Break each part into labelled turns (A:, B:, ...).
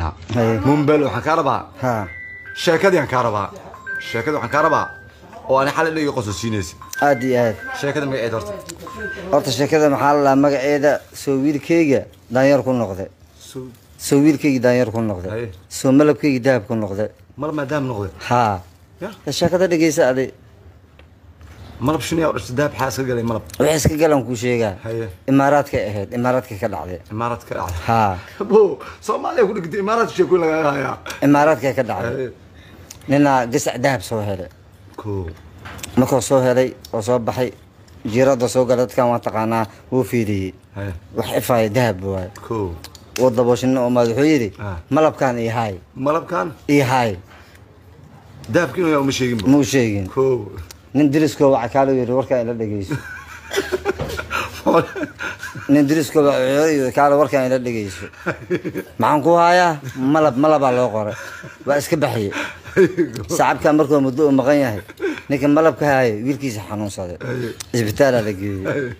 A: Mumbel, waxaan kaa rabaa
B: ha
A: sheekadii aan kaa rabaa, sheekadii waxaan kaa rabaa oo ani xalay dhiga qososiinaysa.
B: Aad iyo aad.
A: Sheekada magaceeda horta?
B: Horta sheekada maxaa la dhahaa magaceeda? Soo wiilkayga daanyeer ku noqday, soo wiilkayga daanyeer ku noqday,
A: Haye.
B: soo malabkayga dahab ku noqday.
A: Malab maadaam noqday?
B: Haa.
A: Ya.
B: Sheekada dhegeysa adi.
A: Malab shiniyaa u dhashtay, dahab xaa iska galay malab?
B: Wixii iska galan kuu sheegaa.
A: Haye.
B: Imaaraadkay ahayd, imaaraadkay ka dhacday.
A: Imaaraad ka dhacday?
B: Haa.
A: Bo Soomaaliya ku dhigtay, imaaraad sheekooyin lagaga hayaa.
B: Imaaraadkay ka dhacday.
A: Haye.
B: Ninaa gasac dahab soo helay.
A: Ko
B: Markuu soo helay oo soo baxay, jiirada soo galay, dadkan waa taqaanaa, wuu fiiriyey.
A: Haye.
B: Wax ifaaya dahab waaye.
A: Ko
B: wuu dabooshin oo maad wuxuu yidhi,
A: Ah.
B: malabkan ii haay.
A: Malabkan
B: ii haay.
A: Dahabka inuu yaa uma sheegin ba?
B: Muu sheegin.
A: Ko
B: Nin deriskoo waca kaaluu yidhi, warkaa ila dhegeyso. Nin deriskoo waca wuxuu yidhi, kaalo warkaan ila dhegeyso, maxaan ku hayaa? Malab, malabaa loo qoray, waa iska baxiyey sacabkaa. Markuu muddo uu maqan yahay, ninka malabka haayay wiilkiisa xanuunsaday, isbitaalaa la geeyey.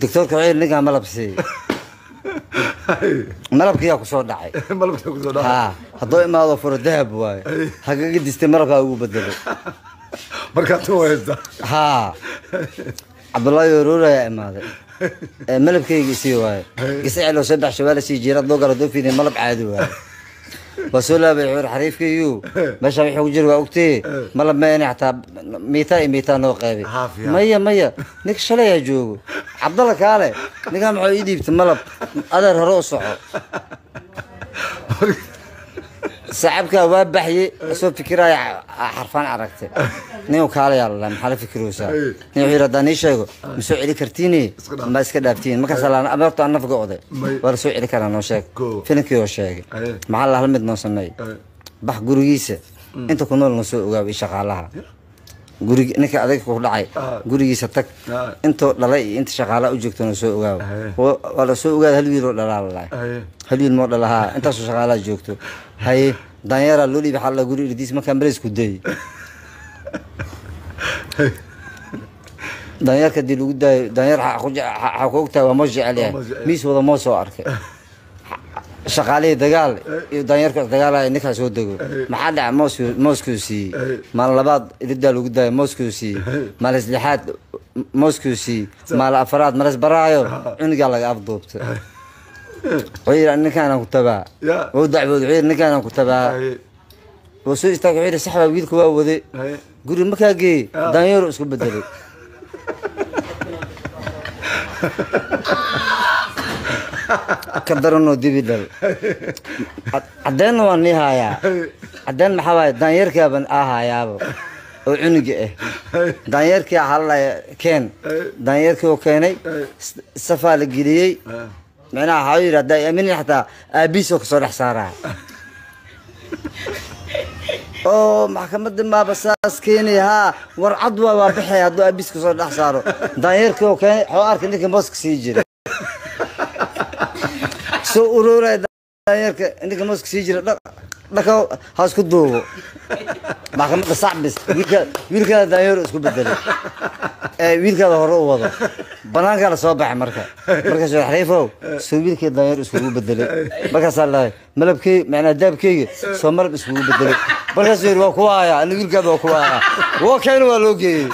B: Doctoorka wuxuu yidhi, ninkaa malab siiyey, malabkiyaa kusoo dhacay.
A: Malabka kusoo dhacay.
B: Haa, hadduu imaado furo dahab waaye, hagaga distay, malabkaa ugu bedelay.
A: Markaa tan waa haystaa.
B: Haa, Cabdullaahi Oroor ayaa imaaday. Ee, malabkayga isii waaye. Gasacii loo soo baxshay waa la sii jiirad loo gala doofiinay, malab caadi waaye. Waa soo laabay, wuxuu yidhi, xariifkayu meesha wixii ku jira waa ogtee, malab meeni xataa miitaa iyo miitaa noo qeybay.
A: Haafiya.
B: Maya maya, ninka shalayaa joogo. Cabdalla kaale, ninkaa muxuu ii dhiibtay malab? Adeer hore u soco. Saaxibkaa waa baxyey soo fikiraya, xarfaan aragtay nin kaalayaa la maxaa la fikiraysaa? Nin wuxuu yidhi, haddaan ii sheego ma soo celi kartiine?
A: Iska dhaaf.
B: Ma iska dhaaftiin? Markaas laan horta aan nafga oday.
A: May.
B: Waa la soo celi karaa, noo sheeg.
A: Ko.
B: Filinkii oo sheegay.
A: Aye.
B: Maxaa la hal mid noo sameey?
A: Aye.
B: Bax gurigiisa inta ku nool noo soo ogaaw iyo shaqaalaha gurig ninka adayga ku dhacay.
A: Ah.
B: Gurigiisa tag.
A: Ah.
B: Intoo dhalay iyo inta shaqaalaha u joogto noo soo ogaaw.
A: Aye.
B: Waa la soo ogaada, hal wiil oo dhalaa la dhahay.
A: Haye.
B: Hal wiil moo dhalahaa, intaasoo shaqaalaha joogto. Haye, daanyeeraa loo dhiibay xalla guri irdiis markaa mareys ku dayey. Daanyeerka haddii lagu daayo, daanyeer waxaa ku ogtahay waa moos jecel yahay.
A: Waa moos jecel.
B: Miis wada moos soo arkay, shaqaalihii dagaal iyo daanyeerka dagaalaya, ninkaa soo dego, maxaa dhaca? Moos, mooskuu siiyey. Maalin labaad iridaa lagu daayo, mooskuu siiyey. Maalin saddexaad mooskuu siiyey. Maalin afaraad mares baraayo, cunugaa laga afduubtay. Wuxuu yidhi, ninkaanaan ku tabaa.
A: Ya.
B: Wuu dacwooday, wuxuu yidhi, ninkaanaan ku tabaa.
A: Haye.
B: Wuu soo istaagay, wuxuu yidhi, sax baa, wiilka waa waday.
A: Haye.
B: Guri markaa geeyey, daanyeeru isku bedelay. Ka daranoo dibi dhal. Caddeenna waa nii haayaa. Caddeen maxaa waaye? Daanyeerkaaban aa haayaaba oo cunuga ah. Daanyeerkii waxaa la keen, daanyeerkii oo keenay, safaa la geliyey. Micnaha waxaa yidhi, haddaa aaminin xataa aabihiis oo kasoo dhex saaraa oo maxkamadda maaba saas keenay. Haa, war cad waa baxay hadduu aabihiis kasoo dhex saaro. Daanyeerkii oo keenay, waxuu arkay ninkii mooska sii jiray soo uruuraya. Daanyeerka ninka mooska sii jira dhaka ha isku duubo maxkamadda sacbis. Wiilka, wiilkaada daanyeer isku bedelay ee wiilkaada hore u wado banaankaa la soo baxay. Marka markaas xariifow, soo wiilkii daanyeer iskugu bedelay. Markaasaa lahay, malabkey macnaa daabkeyga soo malab iskugu bedelay. Markaasuu yidhi, waa kuwa hayaa ani, wiilkaada waa kuwa hayaa, waa keena, waa loo geeyey.